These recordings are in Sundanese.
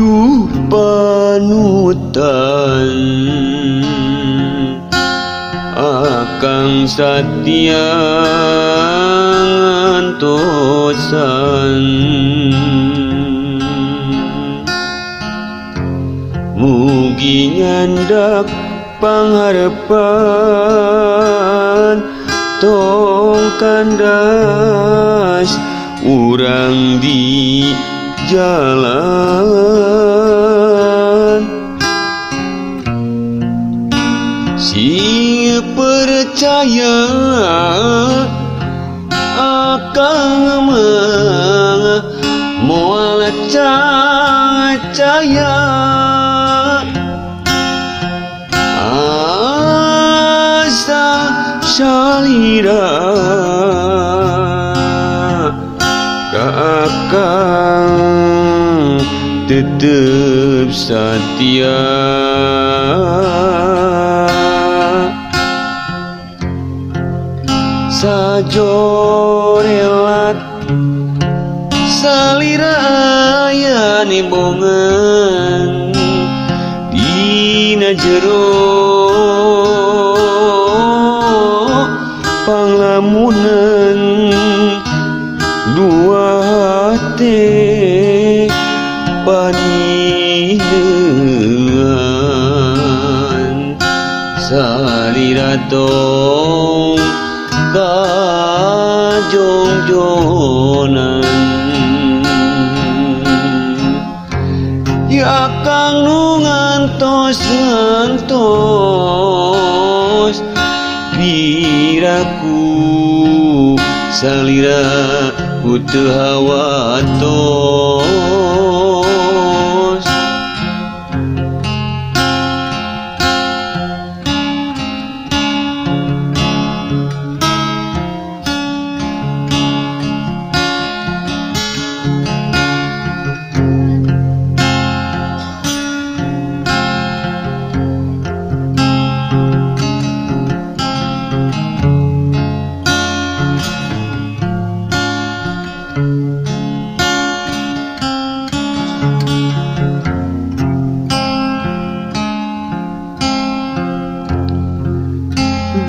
Duh panutan akang satia ngantosan. Mugi nyandak pangharepan tong kandas urang di jalan. Sing percaya akang mah moal cacaya. Asa salira ka akang tetep satia. Sajorelat salira aya nimbongan dina jero panglamunan dua hate paninengan. Salira tong kajongjonan. Ya akang nu ngantos ngantos piraku salira ku teu hawatos.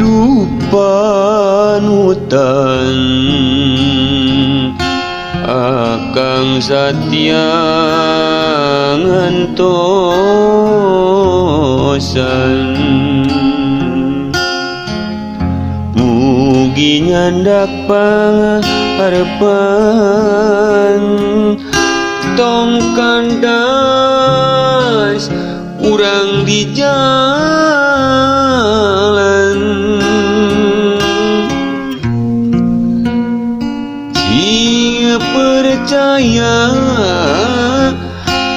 Duh panutan akang satia ngantosan. Mugi nyandak pangharepan tong kandas urang di jalan. Sing percaya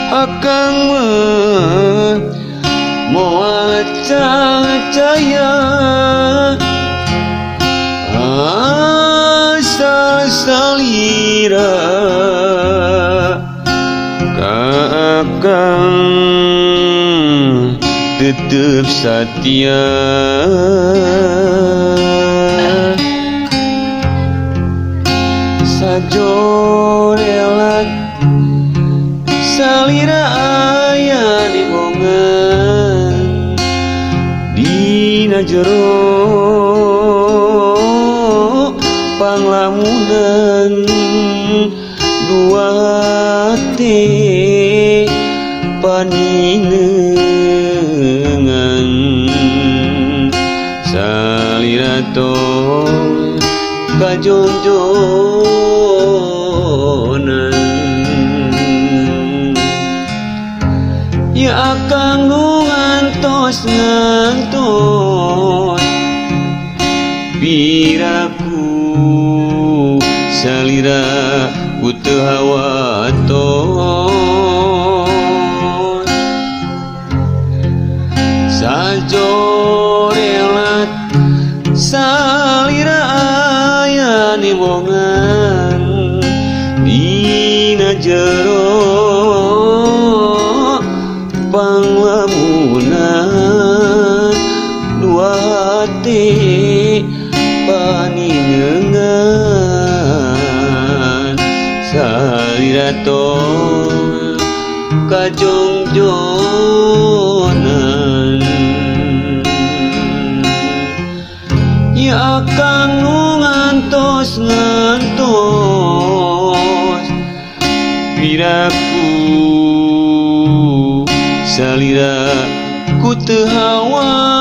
akang mah moal cacaya. Asa salira ka akang tetep satia. Sajorelat salira aya dibongan dina jero panglamunan dua hate paninengan. Salira tong kajongjonan. Ya akang nu ngantos ngantos piraku salira ku teu hawatos. Sajorelat salira aya nimbongan dina jero panglamunan dua hate paninengan. Salira tong kajongjonan. Ya akang nu ngantos ngantos, piraku salira ku teu hawatos.